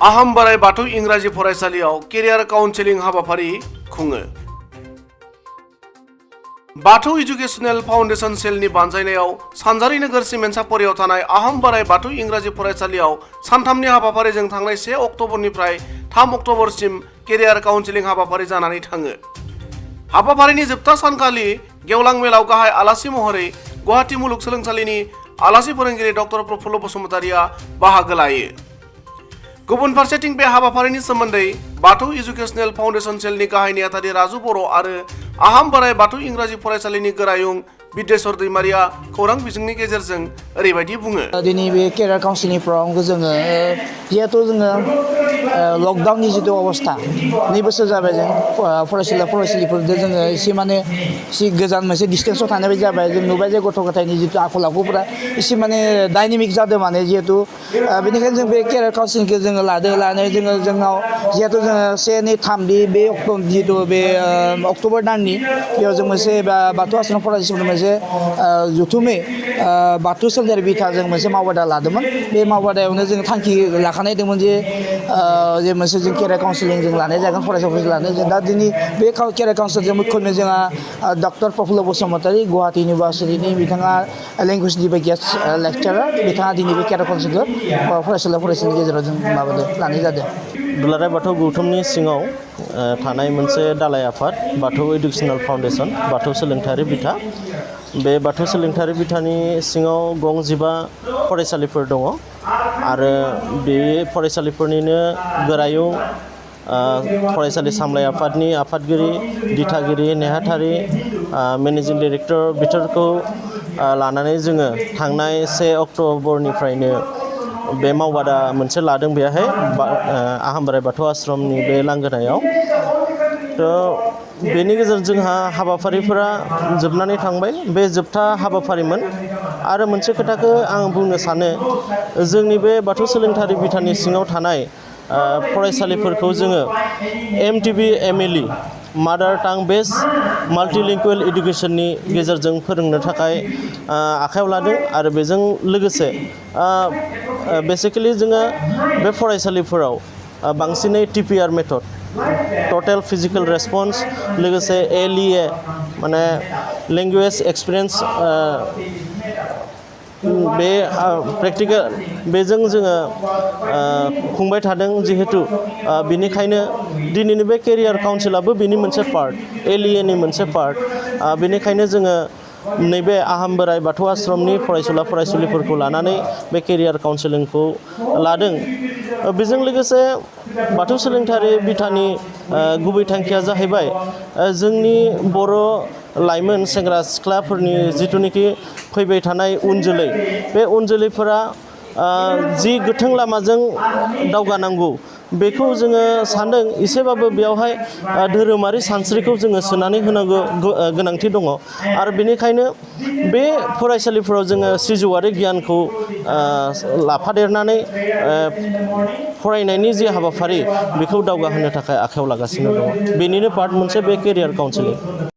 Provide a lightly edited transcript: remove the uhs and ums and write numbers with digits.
आहम बोराइ बाथौ इंराजि फरायसालियाव केरियार काउन्सेलिं हाबाफारि खुङो। बाथौ इडुकेशनेल फाउन्डेशन सेलनि बानजायनायाव सानजारि नोगोर सिमेन्सापरियाव थानाय आहम बोराइ बाथौ इंराजि फरायसालियाव सानथामनि हाबाफारिजों थांनाय 1 अक्ट'बरनिफ्राय 3 अक्ट'बरसिम केरियार काउन्सेलिं हाबाफारि जानानै थाङो। हाबाफारिनि जोबथा सानखालि गेवलां मेलाव गाहाय आलासि महरै गुवाहाटी मुलुगसोलोंसालिनि आलासि फोरोंगिरि डक्टर प्रफुल्ल बसुमतारिया बाहागो लायो। गुबुन फारसेथिं बे हाबाफारिनि सोमोन्दै बाथौ इडुकेशनेल फाउन्डेशन सेलनि गाहाय नेहाथारि राजु बर' आरो आहम बोराइ बाथौ इंराजि फरायसालिनि गोरायुं बिद्येश्वर दैमारिया खौरां बिजोंनि गेजेरजों ओरैबायदि बुङो। दिनै बे केरियार काउन्सिलिं प्रग्रामखौ जोङो जिहेथु जोङो लकडाउननि जिथु अबस्था 2 बोसोर जाबाय जों फरायसालिफोरजों जोङो एसे माने एसे गोजान मोनसे डिस्टेन्सआव थानाय बायदि जाबाय। जों नुबाय जे गथ' गथायनि जिथु आखल आखुफोरा एसे माने डाइनामिक जादों माने जिहेतु बेनिखायनो जों बे केरियार काउन्सिलिंखौ जोङो लानानै जोंनाव जिहेतु जोङो 1, 2, 3 बे अक्ट' जिथु बे अक्ट'बर दाननि बेयाव जों मोनसे बाथौ आश्रम फरायसालिफोरनि मोनसे जुथुमै बाथौ सोलोंथायारि बिथाजों मोनसे मावबादा लादोंमोन। बे मावबादायावनो जों थांखि लाखानाय दंमोन जे मोनसे जों केरियार काउन्सिलिं जों लानाय जागोन फरायसाफोरजों लानाय जों दा दिनै बे केरियार काउन्सिलिंजों मैखोमै जोंहा डक्टर प्रफुल्ल बसुमतारि गुवाहाटी इउनिभार्सिटिनि बिथाङा लेंगुवेजनि गेस्ट लेक्चारार बिथाङा दिनै बे केरियार काउन्सिलिंखौ फरायसालिनि गेजेराव जों लानाय जादों। दुलाराय बाथौ गौथुमनि सिङाव थानाय मोनसे दालाइ आफाद बाथौ इडुकेशनेल फाउन्डेशन बाथौ सोलोंथायारि बिथा। बे बाथौ सोलोंथायारि बिथानि सिङाव गं 15 फरायसालिफोर दङ आरो बे फरायसालिफोरनिनो गोरायुं फरायसालि सामलाय आफादनि आफादगिरि दिथागिरि नेहाथारि मेनेजिं डाइरेक्टर बिथोरखौ लानानै जोङो थांनाय 1 अक्ट'बरनिफ्रायनो बे मावबादा मोनसे लादों बेहाय आहम बोराइ बाथौ आश्रमनि बे लांगोनायाव। बेनि गेजेरजों जोंहा हाबाफारिफोरा जोबनानै थांबाय। बे जोबथा हाबाफारिमोन आरो मोनसे खोथाखौ आं बुंनो सानो जोंनि बे बाथौ सोलोंथायारि बिथानि सिङाव थानाय फरायसालिफोरखौ जोङो MTB MLE मादार टां बेस माल्टिलिंगुवेल इडुकेशननि गेजेरजों फोरोंनो थाखाय आखायाव लादों आरो बेजों लोगोसे बेसिकेलि जोङो बे फरायसालिफोराव बांसिनै TPR मेथड टटेल फिजिकेल रेसपन्स लोगोसे LEA माने लेंगुवेज एक्सपिरियेन्स बे प्रेक्टिकेल बेजों जोङो खुंबाय थादों जिहेतु बेनिखायनो दिनैनि बे केरियार काउन्सिलाबो बेनि मोनसे पार्ट LEA नि मोनसे पार्ट बेनिखायनो जोङो नैबे आहम बोराइ बाथौ आश्रमनि फरायसुलिफोरखौ लानानै बे केरियार काउन्सिलिंखौ लादों। बेजों लोगोसे बाथौ सोलोंथायारि बिथानि गुबै थांखिया जाहैबाय जोंनि बर' लाइमोन सेंग्रा सिख्लाफोरनि जिथुनिखि फैबाय थानाय उन जोलै बे उन जोलैफोरा जि गोथों लामाजों दावगानांगौ बेखौ जोङो सान्दों एसेबाबो बेयावहाय धोरोमारि सानस्रिखौ जोङो सोनानै होनांगौ गोनांथि दङ आरो बेनिखायनो बे फरायसालिफोराव जोङो सिजौआरि गियानखौ लाफादेरनानै फरायनायनि जे हाबाफारि बेखौ दावगाहोनो थाखाय आखायाव लागासिनो दङ। बेनिनो पार्ट मोनसे बे केरियार काउन्सिलिं।